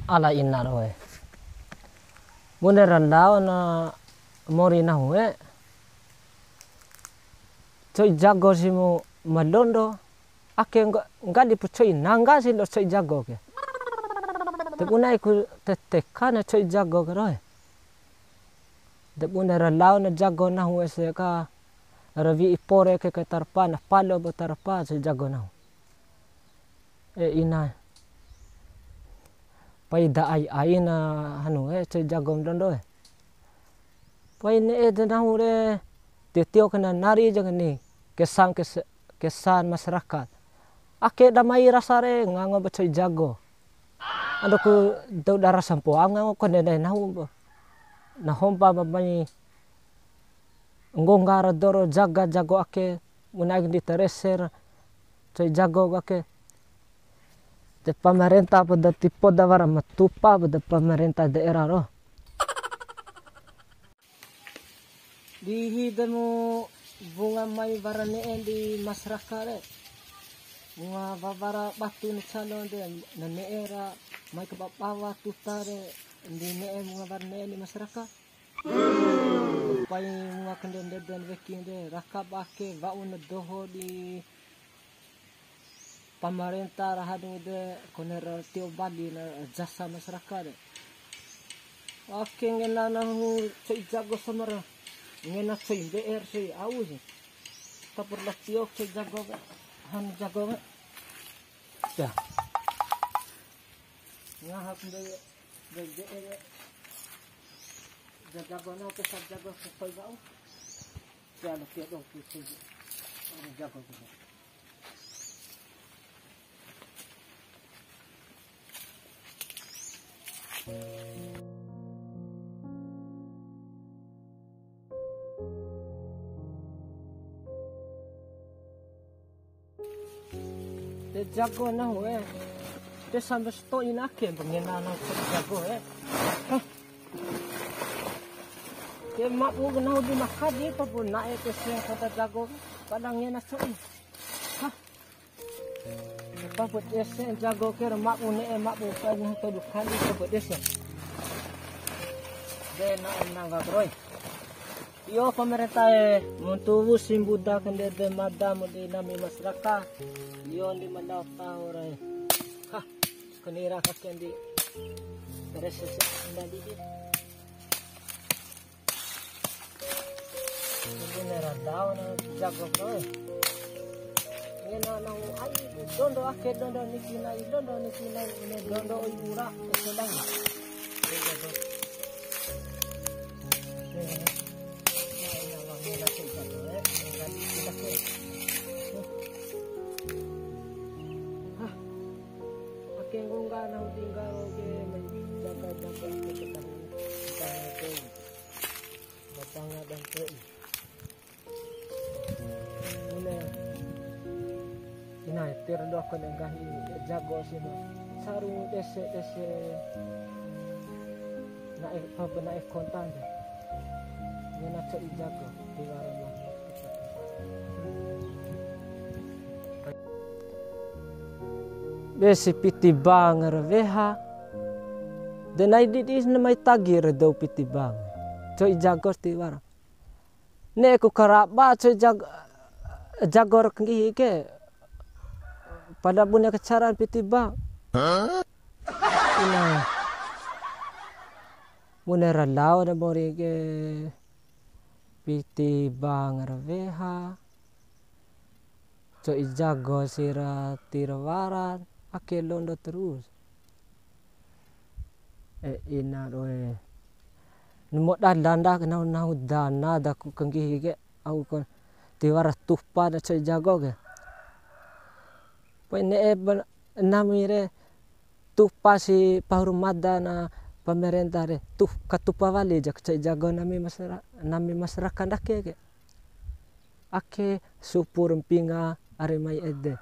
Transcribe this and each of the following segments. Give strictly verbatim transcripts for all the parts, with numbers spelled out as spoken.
Ala ina doe. Bune ra lao na mori nahu e. Co'i jago si mu malondo. Ake ngga-, nggadi pu co'i nangga si lo co'i jago ke. De bune ai ku teteka na co'i jago ke roe. De bune ra lao na jago nahu ese ka. Ra wi'i pore ke ke tarpa na palo bo tarpa co'i jago nahu. E ina. Pai da ai aina hanu e, co'i jago ma londo e. Pai ne'e de nahu re, tio-tio kena nari ja kani, kesan, kes-, kesan masyarakat. Ake da mai rasa re, ngango ba co'i jago. Ando ku dou dara sampoa, ngango kone nai nahu. Na hompa ba mai nggongga ra doro jaga jago ake, bune ai ndi terese ra, co'i jago ake. De pamarenta poda ti poda wara ma tupa poda pamarenta daerah ro. Di hidemu wunga mai wara ne'e di masyarakat re. Wunga wawara batu ni calo de na ne'e ra mai ke babawa tuta re di ne'e wunga wara ne'e di masyarakat. Pai wunga kande ndeden weki de raka ba ake wa'u na doho di pamarenta ra hanu de kone ra tio bali na jasa masyarakat de. Ake ngena nahu co'i jago samara. Ngena co'i B R co'i au si. Tapur la tio co'i jago ke. Hanu jago ke. Ya. Ngaha ku de, de, de, de. Ja jago na ke sa jago sesuai bau. Ya, lo ke do ke jago ke. De jago nahu e. De sampe sato'i na ake ngena nahu jago e. Hah. De mabu nahu di makadi papu na'e ke sia kota jago. Pada ngena sato'i. Hah. Apa put ese jago ke mabu ne'e mabu ka nahu tolu kali ke put ese. De na nangga broi. Iyo, pamarenta e, muntuwu si mbuda kandede mada mu di nami masyarakat. Iyo, ndi mandau taho re. Hah, kanira kake ndi. Rese se ndadi di. Ini ra dau na jago ko. Ngena nahu ai dondo ake dondo niki nai, dondo niki nai, ini dondo oi ura, ese lai. Hah. Ake nggongga nahu tinggal ke, jaga-jaga ake ketahui. Kita ngadeng. Batanga dan tei. Bune. Ina, tir do ake nggahi jago sina. Sarung ese, ese. Na'e, apa na'e kontan de. Ngena co'i jago, tiwara ma. Be si piti bank ra weha. De nai didi na mai tagi ra dou piti bank. Co'i jago tiwara. Ne'e ku karaba co'i jag-, jago ra kanggihi ke. Pada bune kacaran piti bank. Ina. Bune ra lao na mori ke. Piti bank ra weha. Co'i jago sira tiwara, ake londo terus. E ina doe. Nemo da landa ke nahu, nahu dana daku kanggihi ke, au kon tiwara tupa na co'i jago ke. Pai ne'e ba-, nami re tupa si pahu ra mada na pamarenta re, tuh, katupa wali ja co'i jago nami masyara-, nami masyarakat ndake ke. Ake supu ra mpinga ari mai ede.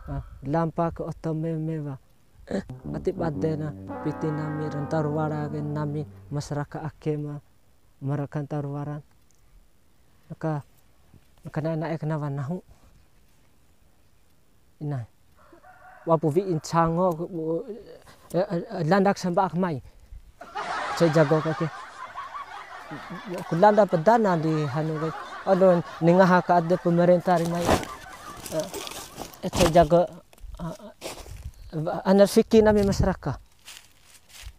Ah, lampa ke oto meme wa. Wati bade na piti nami ra ntau ra wara ke nami masyarakat ake ma, ma raka ntau ra wara. Naka, naka na'e, na'e kena wa nahu. Ina. Wapu wi'i ncango, Eh, eh, landak samba'ak mai. Cai jago ka ke. Ku landa pedana di hanu kai. Ado ni ngaha ka ade pemerintah ri mai. Eh, cai jago, eh, ana fiki nami masyarakat.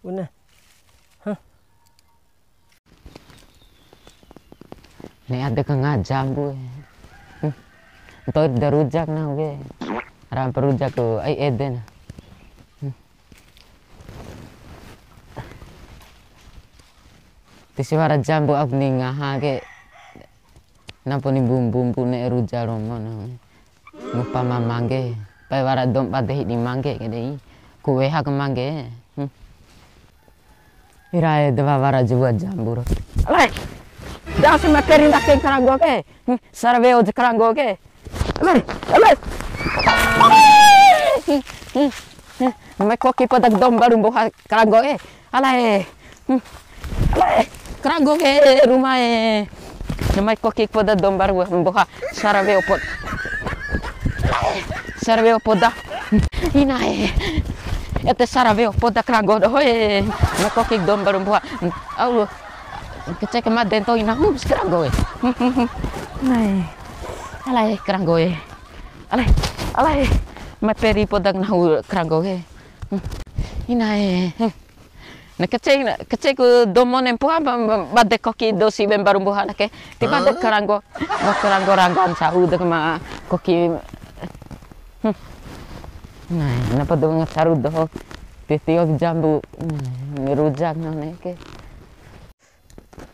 Bune. Hah. Ne'e ade ka ngaha jambu. Hmm. Nto'i da rujak nahu ke. Rampa rujak ku ai ede na. Hmm. Tisi wara jambu au ni ngaha ke. Nampo ni bumbu-bumbu ne'e ruja romo nahu. Ngupa ma mangge, pai wara dou ma bade hidi mangge ke dei. Ku weha ke mangge. Hmm. Irae de wawara jua jambu ro. Alae. Dasi ma keri ndake karanggo ke. Hmm. Sara weo ja karanggo ke. Alae. Alae. Hmm. Hmm. Hmm. Mai koki poda dou mbaru mboha karanggo e. Alae. Hmm. Alae. Karanggo ke rumae. Mai koki poda dou mbaru mboha sara weo pod. Sara weo poda. Inae. Ete sara weo poda karanggo dohoe. Mai koki dou mbaru mboha. Au. Kecek made nto'i nahu si karanggo e. Nae. Alae karanggo e. Alae. Alae. Mai peri poda nahu karanggo e. Hmm. Inae. Hmm. Na kecek, kecek ku dou mone mpoa ba-, ba-, bade koki dou siwe mbaru mboha na ke. Ti bade karanggo, ba karanggo rangga ncau de ma koki. Hmm. Nah, napa dou ngacaru doho. Titio jambu. Hmm, ni rujak na ne ke.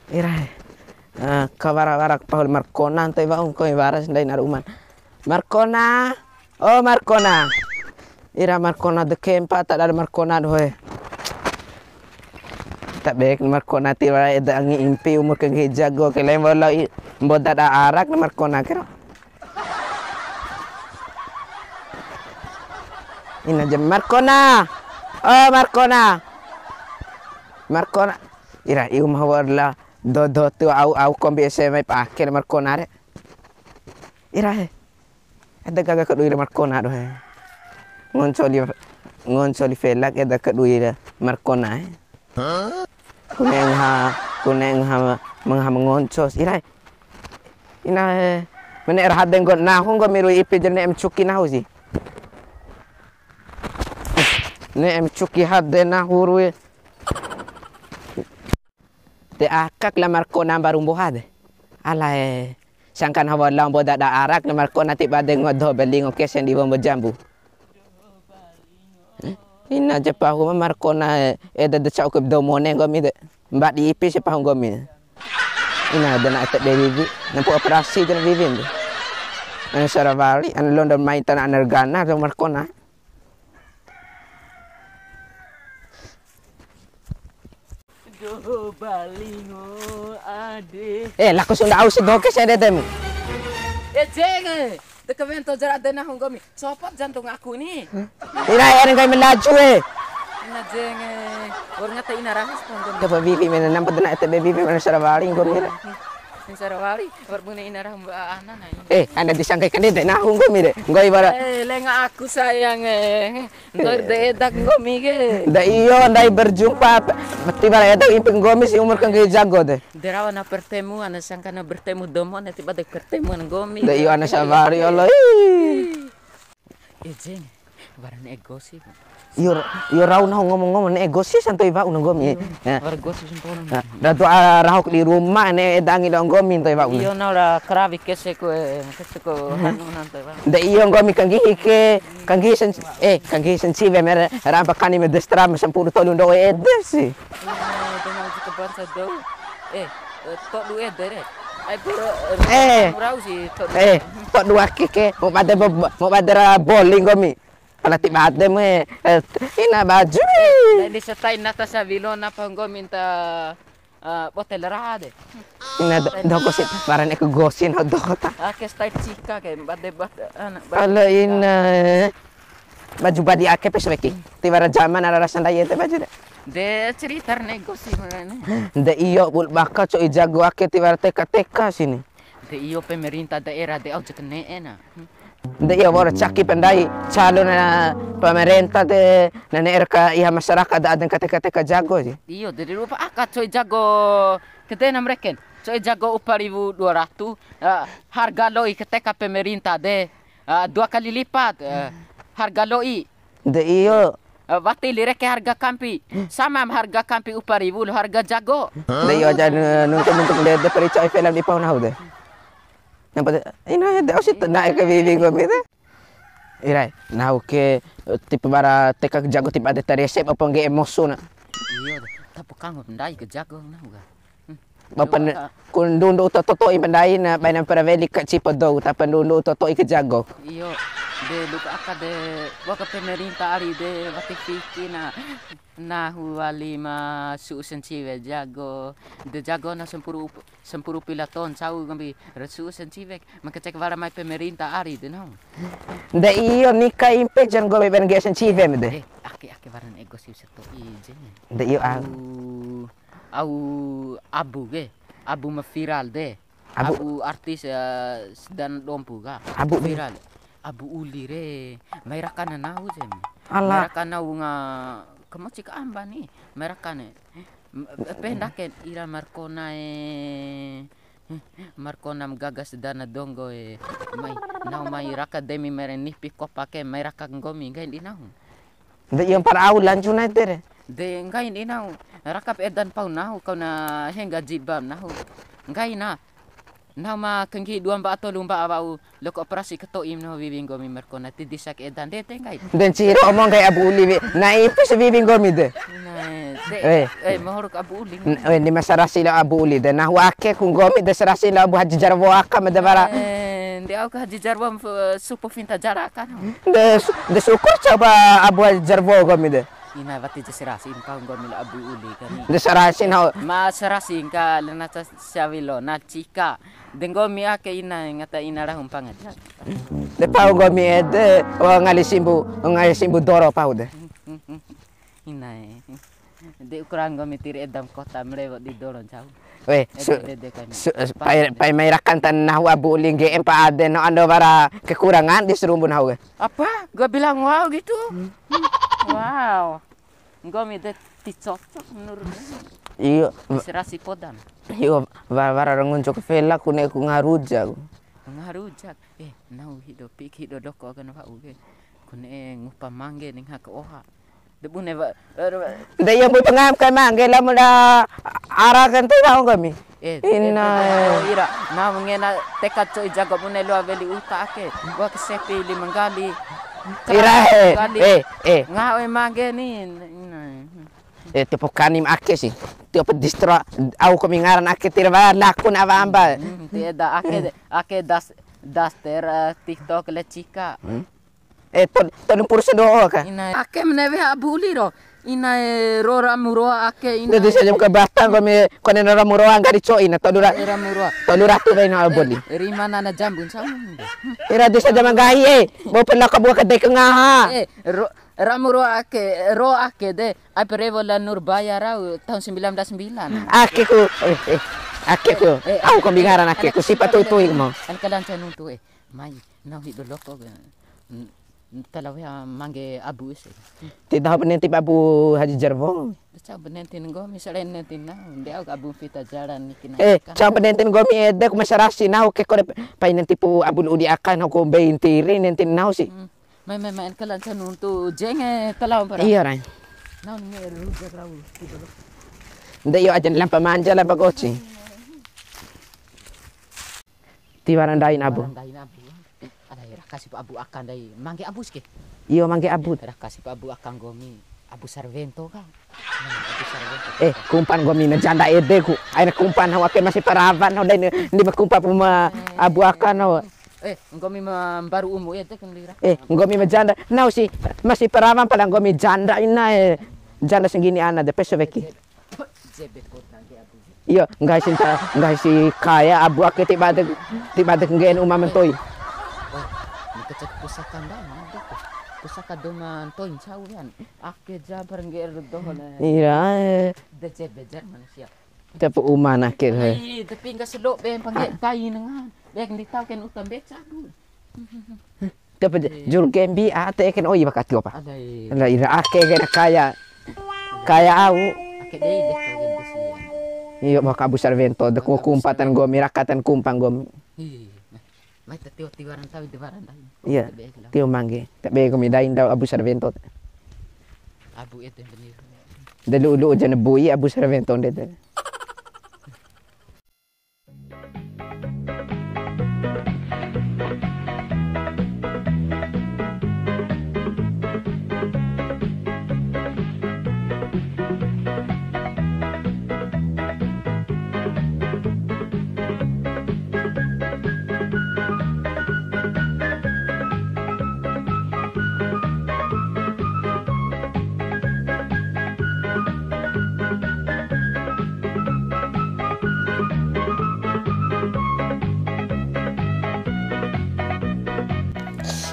Ira, eh, kawara-wara pahu Markona nto'i wa'u nggomi wara si ndai na ruman. Markona, o Markona. Ira Markona de kempa ta dada Markona dohoe. Ta bek Markona tiwara eda angi impi umur ke nggahi jago ke lembo lao i-, mboda da arak na Markona ke ro. Ina ja Markona. O Markona. Markona. Ira iu ma wa'ur la dodo tu au, au kombi S M A pa ake Markona re. Ira he. Eda gaga kadui re Markona dohe. Ngonco li, ngonco li felak eda kadui re Markona he. Kune ngaha, kune ngaha, ngaha ma ngonco si. Ira he. Ina he. Mene ra hade nggo-, nahu nggomi rui ipi ja ne'e ma cuki nahu si. Ne'e ma cuki hade nahu rui. De akak la Markona mbaru mboha de. Alae, sangkan hawa lao mboda da arak na Markona ti bade ngoa doho belingo kesen di wombo jambu. Ina ja pahu ma Markona eda de ca'u kai dou mone nggomi de. Mbadi ipi si pahu nggomi. Ina de na ete be wiwi. Nampu operasi de wiwin de. Ana sarawali, ana londo mai tana ana rgana dou Markona. Doho balingo ade. Eh, laku sunda au si doke sende temu. Eh, jenge. Te kawento jara ade nahu nggomi. Copot jantung aku ni. Ira ere nggahi melaju e. Ina jenge. Wa'ur ngata ina raha si nggomi. Coba bibi mena nampa dena ete bibi mena sarawali nggomi ira. Sarawali, wa'ur bune ina raha mbak ana na. Eh, ana disangkai kande de nahu nggomi de. Nggomi bara. Eh, lenga aku sayang e. Nto'ir de edak nggomi ke. Nda iyo, ndai berjumpa. Tiwara edak impi nggomi si umur kangge jago de. De rawa na pertemuan, sangka na bertemu dou mone, tiba de pertemuan nggomi. Nda iyo, ana sabar, ya Allah. Ih. Eh, Jeng, wara ne'e gosip. Iyo, iyo rau nahu ngomong-ngomong ne'e gosip santo'i wa'u na nggomi. Iyo, ya. Wara gosip sempurna. Nah, da do'a raho di rumah ne'e edangi do nggomi nto'i wa'u na. Iyo, na ora karawi kese ku, eh, kese ku hanu na nto'i wa'u. Nda iyo nggomi kanggihi ke. Kanggihi sen-, eh, kanggihi sensiwe mere rampa kani me destra me sampuru tolu ndo ede si. Eh, de mau ke bansa dou. Eh, eh, todu ede re. Ai pura, eh, rau si todu. Eh, todu ake ke. Mau bade bo-, mau bade ra bowling nggomi. Pala ti bade mu, eh, ina baju. Lain di setain nata sabilo napa nggomi nta Ah, bote le raha de. Ina do-, doho gosi, barani aku gosi na doho ta. Ake style cika ke, bade bade, ana, bade. Ala ina. Baju badi ake pes weki. Tiwara zaman ala rasa ndai ede baju de. De cerita ne gosi mana. De iyo bul baka co'i jago ake tiwara teka-teka sini. De iyo pemerintah daerah de au jek ne'e na. Hmm. De iyo, wa'ura caki pa ndai calon na pemerintah de, na ne'e ra ka iha masyarakat de ade ka teka-teka jago si. Iyo, de rupa aka co'i jago kedena mereken. Co'i jago upa riwu dua ratu, eh, harga lo'i ke teka pemerintah de, eh, dua kali lipat, eh, harga lo'i. De iyo. Eh, wati li reke harga kampi. Sama harga kampi upa riwu lo harga jago. De iyo aja nuntu-nuntu de, de peri co'i film di pau nahu de. Nampa de, ina de, au si tena'e ke wiwi nggomi de. Irae, nahu ke, eh, tipe wara teka jago tipe ade taresep apa ngge'e mosu na. Iyo, tapu kanggo ndai ke jago nahu ka. Hmm. Bapa ne, ku ndundu uta toto'i ma ndai na, baina mpara weli ka cipo dou, tapa ndundu uta toto'i ke jago. Iyo, de luka aka de, waka pemerintah ari de, wati fiki na, nahu wali ma su'u sanciwe jago, de jago na sampuru up-, sampuru pila ton cau nggomi, ra su'u sanciwe, ma kecek wara mai pemerintah ari de nahu. Nde iyo, nika impe jan nggomi ben ngge'e sanciwe mede. Eh, ake, ake waran ego si sato'i je. Nde iyo, ah. Au, au abu ke, abu ma viral de. Abu. Abu artis, eh, sedana dompu ka. Abu viral. Abu Uli re, mai raka na nahu jem. Ala. Mai raka nahu nga, kamoci ka amba ni. Mai raka ne. M-, pe ndake ira Markona e. Markona ma gaga sedana donggo e. Mai, nahu mai raka demi mere nipi kopa ke, mai raka nggomi, nggahi ndi nahu. De iyo mpara au lancu na ede re. De nggahi ndi nahu, raka pa edan pau nahu, kau na hengga jilbab nahu. Nggahi na. Nahu ma kenggi dua mba'a tolu mba'a wa'u, loko operasi kato'i nahu wiwi nggomi Markona, ti disa ke edan de te nggahi. De nciro omong nggahi Abu Uli wi, na ipi si wiwi nggomi de. Nah, de, eh, eh, mahoruk Abu Uli. N-, eh, ni ma sarasi lao Abu Uli de. Nahu ake ku nggomi de sarasi lao Abu Haji Jarwo aka ma de wara. Eh, nde au ka Haji Jarwo mf-, supu finta jara aka nahu. De su-, de syukur coba Abu Haji Jarwo nggomi de. Ina wati ja sarasi, ina pau nggomi lao Abu Uli kani. De sarasi nahu. Ma sarasi ka lena ca-, siawi lo, na cika. De nggomi ake ina, ngata ina rahu mpanga ja. De pau nggomi ede, o ngali simbu, ngali simbu doro pau de. Inae. De ukura nggomi tiri edam kota mlewo di doro ncau. We, ede su-, de, de kan. Su-, pai, pai mai rakan ta nahu Abu Uli ngge'e mpa ade no ando wara kekurangan di sarumbu nahu ke. Apa? Gua bilang wow gitu? Wow. Nggomi de ti cocok menurut gue. Iyo. Serasi podan. Iyo, wa-, wara ra nguncu ke fela ku ne'e ku ngaha rujak. Ngaha rujak. Eh, nahu hido piki hido doko akan wa'u ke. Ku ne'e ngupa mangge ning hak oha. De bune wa-, wa-, wa-, de iyo mbuipu ngaham kai mangge la muda ara kan tu wa'u kami. Eh, ina. Eh, ira, na ngena teka co'i jago bune loa weli uta ake. Wa ke sepi lima nggali. Ira, eh, eh, eh. Ngaha oi mangge ni, ina. Eh, tiopu kanim ake si. Tiopu distro, au kami ngaran ake tira ba lakun awa amba. Hmm, ti eda ake, ake das, daster, eh, TikTok le cika. Hmm. Eh, to-, tolu mpuru sadoho ka? Ina. Ake mene weha Abu Uli ro. Ina e ro ramu roa ake ina. Desa jam ke bata nggomi kone ramu roa nggari co'i na tolu ra-, eh, ramu roa. Tolu ratu kaina Abu Uli. Eh, rima nana jambun sama. Ira desa jam nggahi, eh. Bo pernah ka buka dek ngaha. Eh, ro-, ramu roa ake, ro ake de. Ai perewo la Nurbaya rau tahun sembilan belas sembilan. Ake ku, eh, eh. Ake ku. Eh, eh, au kombi ngaran ake ku. Sipa tui-tui mo. An kalanca nuntu, eh. Mai. Nahu hido loko ke, n-, ntala weha mangge Abu ese. Ti dahu pa nenti pa Abu Haji Jarwo. Cau pa nenti nggomi selain nenti nahu, nde au ka Abu Fita jalan niki na. Eh, cau pa nenti nggomi ede ku masarasi nahu ke kone pai nenti pu Abu Uli aka nahu ku mbei ntiri nenti nahu si. Hmm. Mai, mai, mai, kalan sanuntu jenge talau para. Iya, Rai. Nahu ni meru jakrau. Nde iyo aja lampa manja, lampa goci. Tiwara ndain Abu. Tiwara ndain Abu. Ada ya, raka si pa Abu aka ndai. Mangge Abu sike. Iyo, mangge Abu. Raka si pa Abu aka nggomi. Abu Sarwento ka. Nah, Abu Sarwento. Eh, kumpan nggomi ma janda ede ku. Aina kumpan nahu ake masih parawan nahu ndai ndi ma kumpa puma Abu aka nahu. Eh, nggomi ma mbaru umu ede ku ndira. Eh, nggomi ma janda. Nahu si masih parawan pala nggomi janda ina, eh. Janda sanggini ana de peso weki. Jebe kota ngge Abu. Iyo, nggahi si nta-, nggahi si kaya Abu ake ti badek, ti badek ngge'en uma ma ntoi. Wah, ni kecek pusaka ndai, ndai. Pusaka dou ma ntoi ncau wean. Ake jabar ngge'e ro doho na. Iya, eh. De jebe jar manusia. Tapi uma na ake, eh. Ai, tapi ngga selo be pangge kai nengan. Be ndi tau ken uta mbeca, Abu. Tapi juru gembi ate eken oi baka tio pa. Ada i. Lah ira ake kena kaya. Kaya au. Ake dei deh kau gembi sih. Iyo, baka Abu Sarwento, de ku kumpatan nggomi, rakatan kumpa nggomi. Iya. Mai ta tio tiwaran tawi tiwaran tawi. Iya. Tabe ku lah. Tio mangge. Tabe ku mi dain dau Abu Sarwento. Abu ete benir. De lu lu jane bui Abu Sarwento ndede.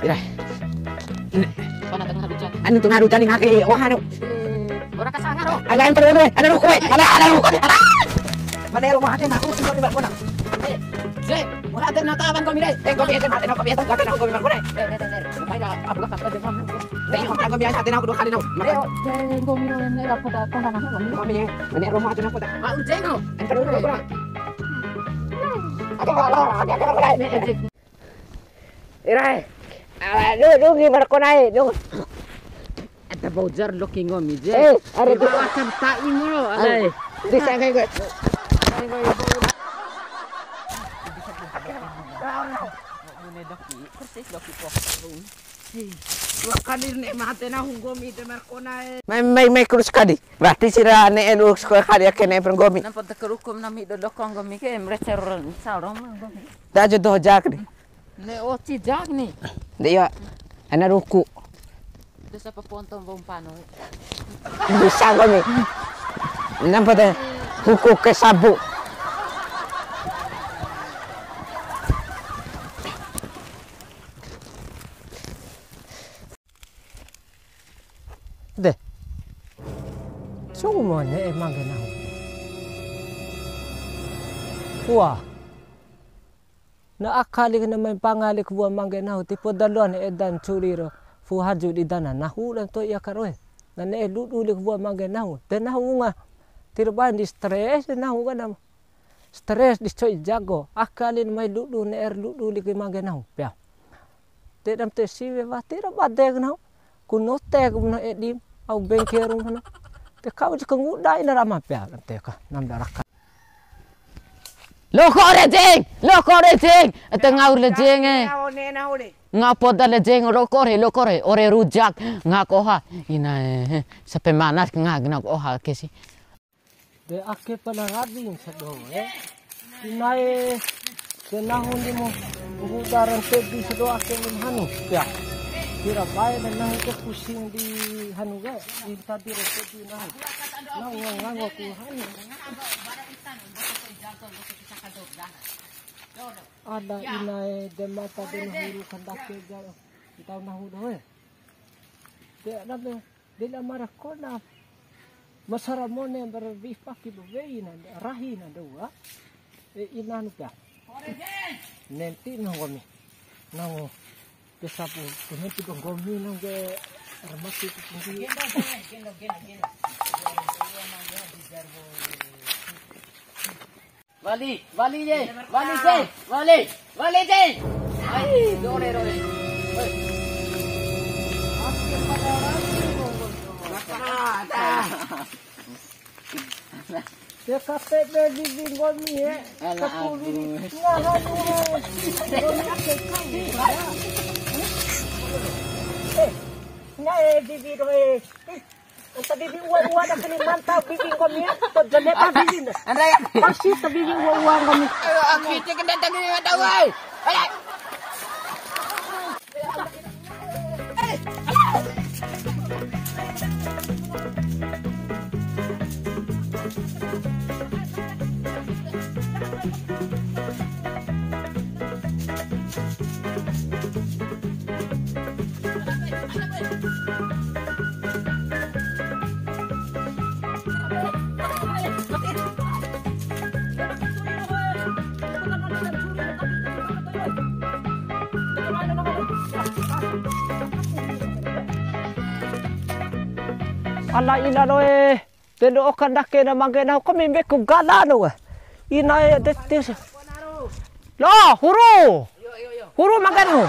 Ira. Kona tengah hujan. Anu tengah hujan ni ngake, wah anu. Ora kasanga ro. Ada yang perlu, ada rukun, ada ada rukun. Mana rumah ada aku tinggal di balkon. Eh, Zek, wah ada nata awan kau mirai. Eh, kau biasa mati, kau biasa mati, kau biasa mati. Eh, eh, eh, eh. Baiklah, aku akan kerja kamu. Dei, kontrak gua biasa, ate nahu dua kali nahu. Maka. Dei, gua miro ini apa dah, kau nggak nahu, ini. Kami, ini rumah ate nahu dah. Ah, udah, no. Ente dulu, bro. Aku nggak lah, aku nggak lah. Irae. Aduh, duh, gimana kau naik, duh. Ada bau jar loki ngomi je. Eh, ada tuh. Akan tai ngono, alai. Di sana gue. Mune doki, persis doki pok. Hei, dua kali ne'e mate nahu nggomi de Markona e. Mai, mai, mai kurus kadi. Berarti sira ne'e lu sekolah kadi ake ne'e per nggomi. Nampa de kerukum nami do doko nggomi ke, mrecer ron, sarom nggomi. Da aja doho jak ni. Ne'e oci jak ni. De iya. Ana ruku. Terus apa ponto mbom pano. Bisa nggomi. Nampa de huku ke sabu. De. Sumu ne'e mangge nahu. Wah. Na akali na mai pangali ku wua mangge nahu, ti poda loan edan curi ro, fu'u haju di dana nahu dan to'i aka roe. Na ne'e ludu li ku wua mangge nahu, de nahu wunga. Ti ra bae ndi stres nahu kana. Stres di co'i jago, akali na mai ludu ne'e ra ludu li ku mangge nahu, pea. Te dam te siwe wati ra bade ku nahu. Ku note ku mena edi, au bengke ru mena. Te kau ji kanguda ina rama pea, te ka, nam daraka. Loko rejeng, loko rejeng. Ete ngau rejeng e. Ngau poda rejeng, loko re, loko re, ore rujak, ngak oha. Ina e, sape manas ngak, ngak oha ke si. De ake pala rabi sado e. Inae de nahu ndi mu ngguda ran tebi sado ake lim hanu. Ya. Kira bae dan nahu ke pusing di hanu ke, inta di ran tebi nahu. Nang ngang ngang ku hanu. Ada inae de mata de nahu ru kandake ja. Kita nahu doe. De ada be. Dela mara kona masara mone bara di paki ba wei na rahi na dua. E ina nu ka. Nenti na nggomi. Nango. Pesapu, nenti ba nggomi nang ge ramati ku tinggi. Wali, wali je, wali je, wali, wali je. Ai, dore, dore. Oi. Mata, mata. Ya, K T P di Binggo ni, eh. Alah, aku. Nah, aduh. Eh, nah, eh, di Binggo, eh. Anta bibi ua-ua da kani mantau bibi nggomi e, to jane pa bibi nda. Andai. Pasti ta bibi ua-ua nggomi. Ayo, aku cek nda tadi nda tahu ai. Ayo. Ala ina doe, te do'o kandake na mangge nahu, kami mbeku gala no we. Ina e, de, de, lo, huru. Huru mangge nahu.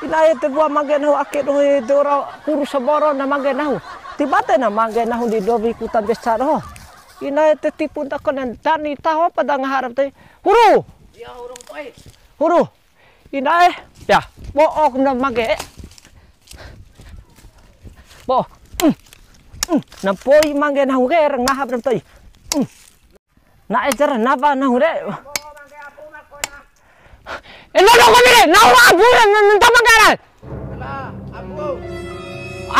Ina e, te bua mangge nahu, ake doho e, de ora huru saboro na mangge nahu. Ti bade na mangge nahu di dowi kuta besa doho. Ina e, te tipu ta kone dani taho pada ngaharap te. Huru. Huru. Ina e, ya, bo'o na mangge. Bo'o. Mm. Mm. Na poi mangge nahu ke, ngaha bram toi. Mm. Na ejar napa nahu re. E, nono kami re, nahu abu re, nanta mangge re.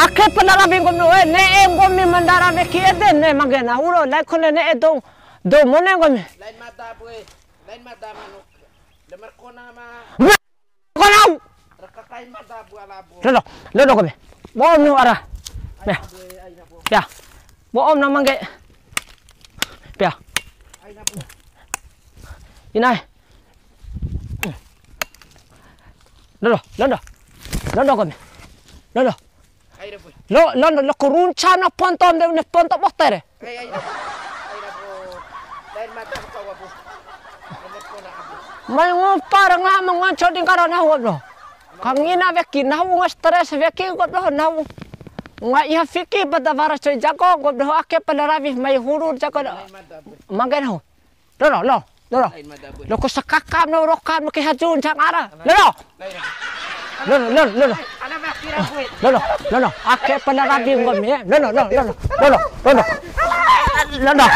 Ake pala rabi nggomi, e, ne'e nggomi mandara weki ede, ne'e mangge nahu ro, lai kone ne'e dou, dou mone nggomi. Lain mada, Bu, e. Lain mada manuk. Lemar kona ma. Kona. Raka kai mada bua labu. Londo, londo kome. Bo'o mnu ara. Nah. Ya. Bo'o mna mangge. Ya. Ina e. Londo, londo. Londo kome. Londo. Lo, lo, lo, lo kurunca na ponto, ne, ne ponto botere. Mai ngupa ra ngaha ma ngonco di nggara nahu, bro. Kangina weki nahu, nga stres weki, bro, nahu. Nga iha fiki pada wara coy jago, bro, ake pala rawi mai huru jago. Mangge nahu. Lolo, lo, lolo. Lain mada, Bu. Loko sakaka no roka no ke haju ncang ara. Lolo. Lain. Lolo, lolo, lolo. Ana makira, Bu. Lolo, lolo. Ake pala rabi nggomi, e. Lolo, lolo, lolo. Lolo, lolo. Lolo.